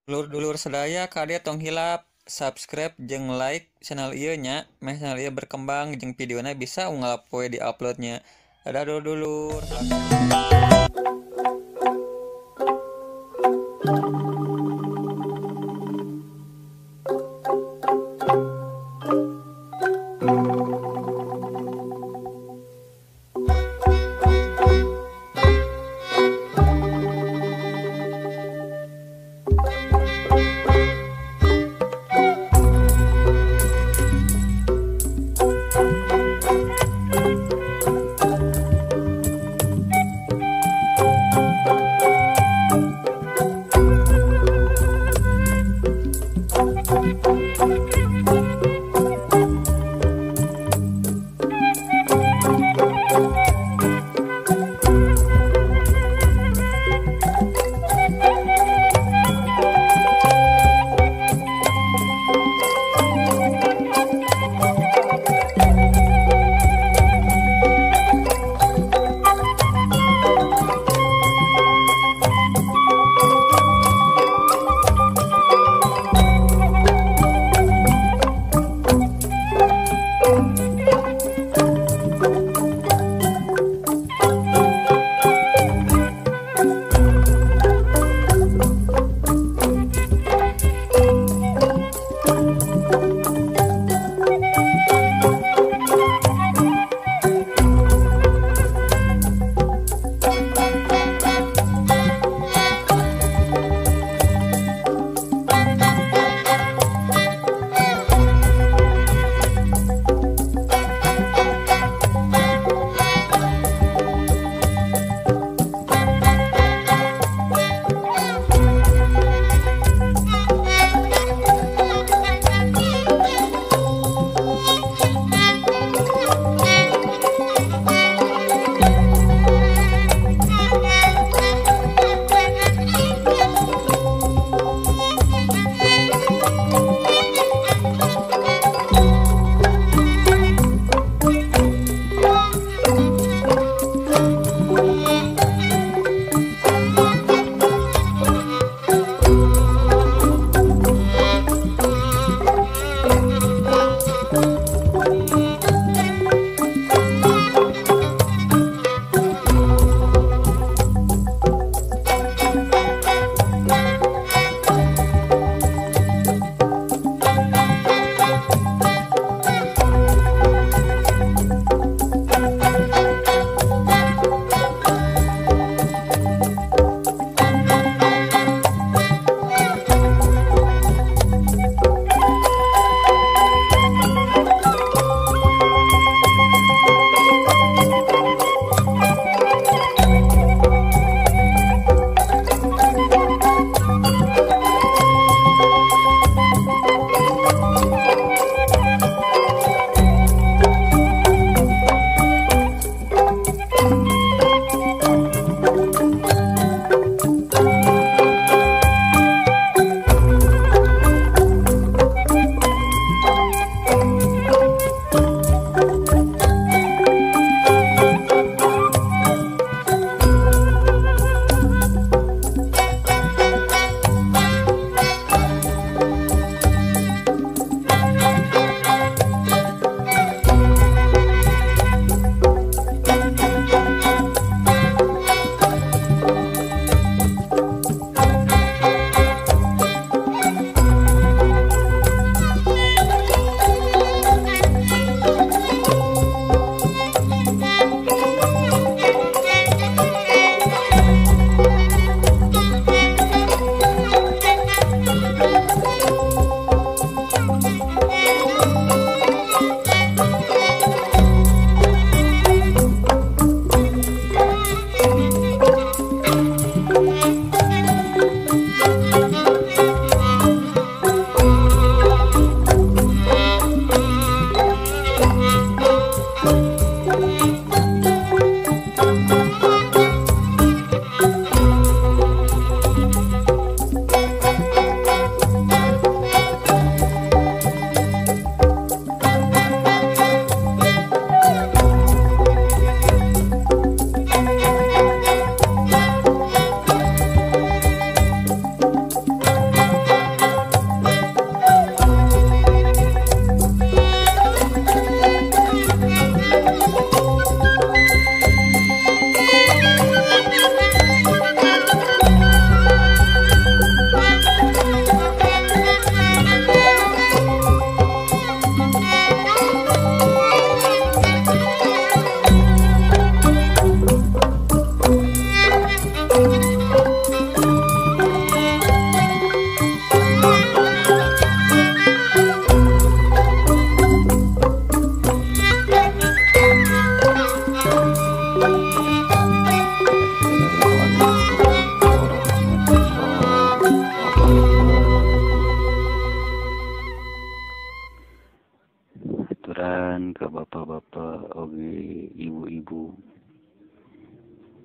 Dulur-dulur sadaya kade tong hilap subscribe jeung like channel ieu nya, meh channel ieu berkembang jeung videona bisa unggal poe di-uploadnya. Dadah dulur-dulur.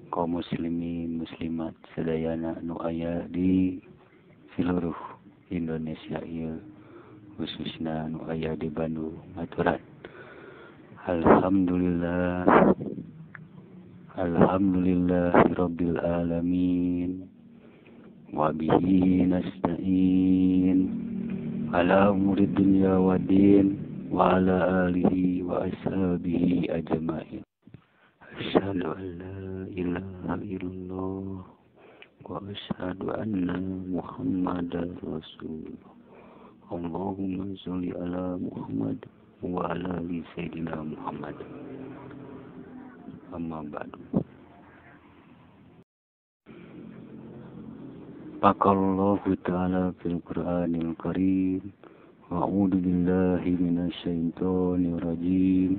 Kaum muslimin muslimat sadayana nu aya di seluruh Indonesia ieu, khususna nu aya di Bandung aturan. Alhamdulillah, alhamdulillahirabbil alamin, wa bihi nasta'in ala umuri dunya waddin wa ala alihi wa ashabihi ajma'in. Asyhadu an la ilaha illallah wa asyhadu anna Muhammadar rasulullah. Allahumma sholli ala Muhammad wa ala ali sayyidina Muhammad. Amma ba'du. Faqallahu ta'ala fil Qur'anil Karim, a'udzu billahi minasyaitonir rajim.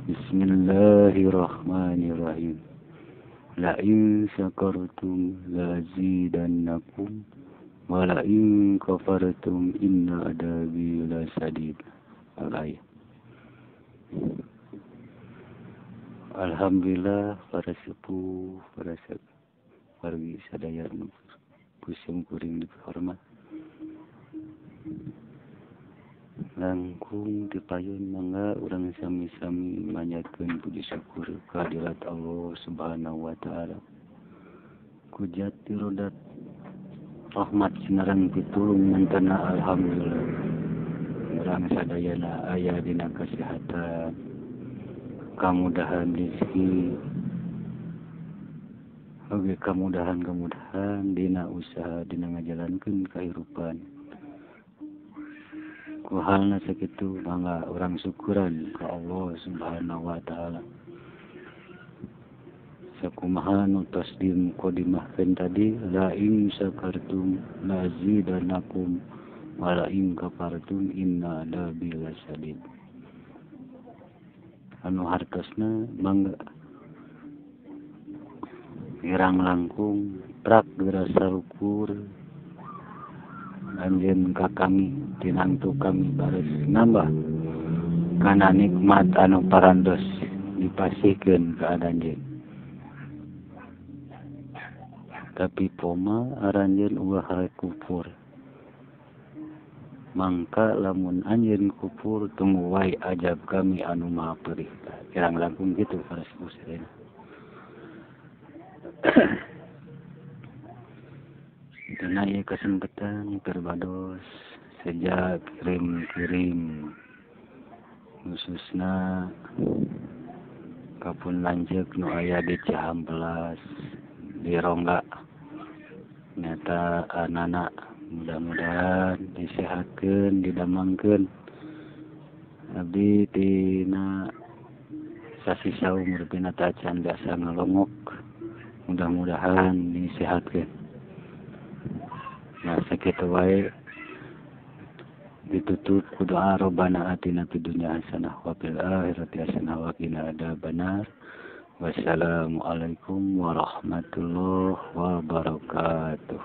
Bismillahirrahmanirrahim. La in syakartum la azidannakum wa la in kafartum inna adabi lasyadid. Al-ayat. Alhamdulillah para sepuh, para wargi sadaya kusum kuring dihormat. Langkung dipayun mangga urang sami-sami manjatkeun puji syukur kehadirat Allah Subhanahu wa taala. Kujat tirodat rahmat sinareng pitulung mantena alhamdulillah. Urang sadayana aya dina kesehatan, kamudahan rezeki, oge kamudahan-kamudahan dina usaha dina ngajalankeun kahirupan. Ku halna sakitu mangga urang syukuran ka Allah Subhanahu wa taala. Sakumaha nu tos dimqodimahkeun tadi, la in syakartum la azidannakum wa la in kafartum inna adabi lasyadid. Anu hartosna mangga irang langkung prak dirasa lukur anjeun ka kami tinantu kami baris nambah kana nikmat anu parantos dipasihkeun ka anjeun. Tapi poma aranjeun ulah rek kufur, mangka lamun anjeun kufur tunggu wae ajab kami anu maha perih. Kirang langkung kitu para sepuh sadayana. Dina ieu kesempatan perbados sejak kirim-kirim khususna kapun lanceuk nu aya di Cihampelas di Rongga nyata anak mudah-mudahan disehatkeun didamangkeun. Abdi tina sasi saum rupina tacan biasa ngalongok, mudah-mudahan disehatkeun. Nah sakitu wae ditutup ku doa Robbana atina fid dunya hasanah wa fil akhirati hasanah wa qina adzabannar. Wassalamualaikum warahmatullahi wabarakatuh.